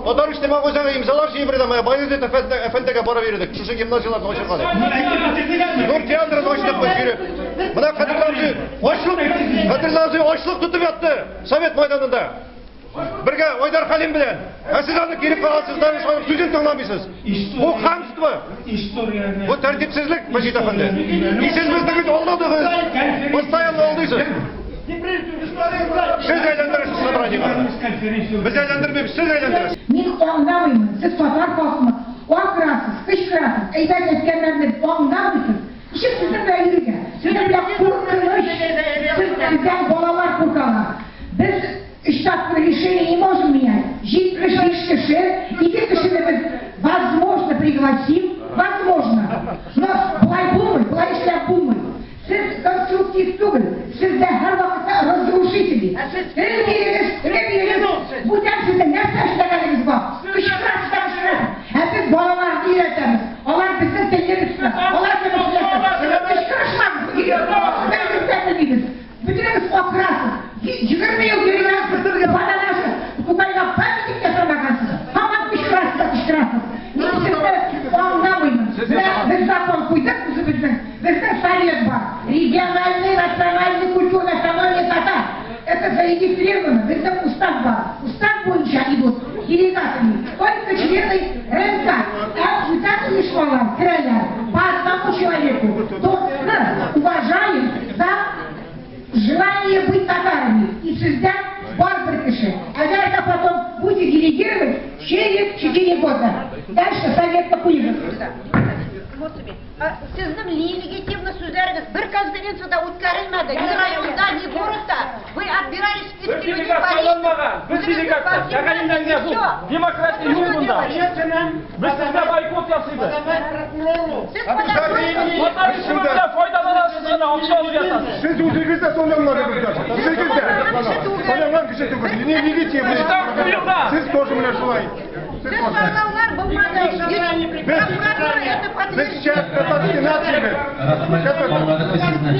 Татар иҗтимагый үзәге имзалар җыеп йөрде, менә Баязит әфәндегә барып йөрдек, шушы гимназияләрне ачырга дип. Нур театрын ачтык без йөреп. Менә Кадерле абзый, ачлык, Кадерле абзый ачлык тотып ятты Совет майданында. Бергә Айдар Хәлим белән. Ә сез аны кире кагасыз, даже аның сүзен тыңламыйсыз. Бу хамство. Бу тәртипсезлек, Мәҗит әфәнде. И сез безне бит алдадыгыз. Постоянно алдыйсыз. Сез әйләндерәсез собраниега. Без әйләндермибез, сез әйләндерәсез. Мин аңламыймын, сез татар халкымы? Акырасыз, кычкырасыз, әйбәт әйткәннәрне аңламыйсыз. Ничек сезнең белән йөрергә? Сезнең белән куркыныч. Сез сездән балалар куркалар. Без өч тапкыр решение не можем менять. 75 кеше, ике кешене без возможно пригласим, возможно. Но болай булмый, болай эшләп булмый. Сез конструктив түгел, сездә һәрвакытта разрушители. Тере бирегез, тере бирегез. Бүтән сезнең нәрсә эшләгәнегез бар? Кычкырасыз да кычкырасыз. Ә без балаларны өйрәтәбез. Алар безнең телне белсеннәр. Алар безне сөйләсен. Кычкырышмагыз. Берегез дә белмибез. Бөтенегез акырасыз. 20 ел йөргәнсез. Уфада даже Тукайга памятник ясамагансыз. Һаман кычкырасыз да кычкырасыз. Мин сезне аңламыймын. Менә без закон куйдык үзебезнең. Безнең совет бар. Региональный, национальный, культурная автономия татар. Это зарегистрировано. Безнең устав бар. Устав буенча идут делегатами. Только члены РНК. Ә бүтән оешмалар керәләр по одному человеку. ТОСны уважаем за желание быть татарами. И сездән бар бер кеше. Әгәр дә потом будете делегировать через 4 года. Дальше советка куегыз. Сезнең нелегитимный сүзләрегез бер конференцияда үткәрелмәде. Ни районда, ни городта. Вы отбирали Бер списки людей делегат по сайланмаган. Без делегатлар. Тәгаенләнгән бу. Демократия юк монда. Без сезгә бойкот ясыйбыз. Сез подозрительный. Татар исеме белән файдаланасыз гына, акча алып ятасыз. Сез үзегез дә сайланмадыгыз даже. Үзегез дә. Сайланган кеше түгел. Не легитимный. Эштән куелган. Сез тоже менә шулай. Сез Сез тоже. сайлаулар булмады. Без Прокуратура это без сейчас татарский нация. Рәхмәт, аңладык без сезне.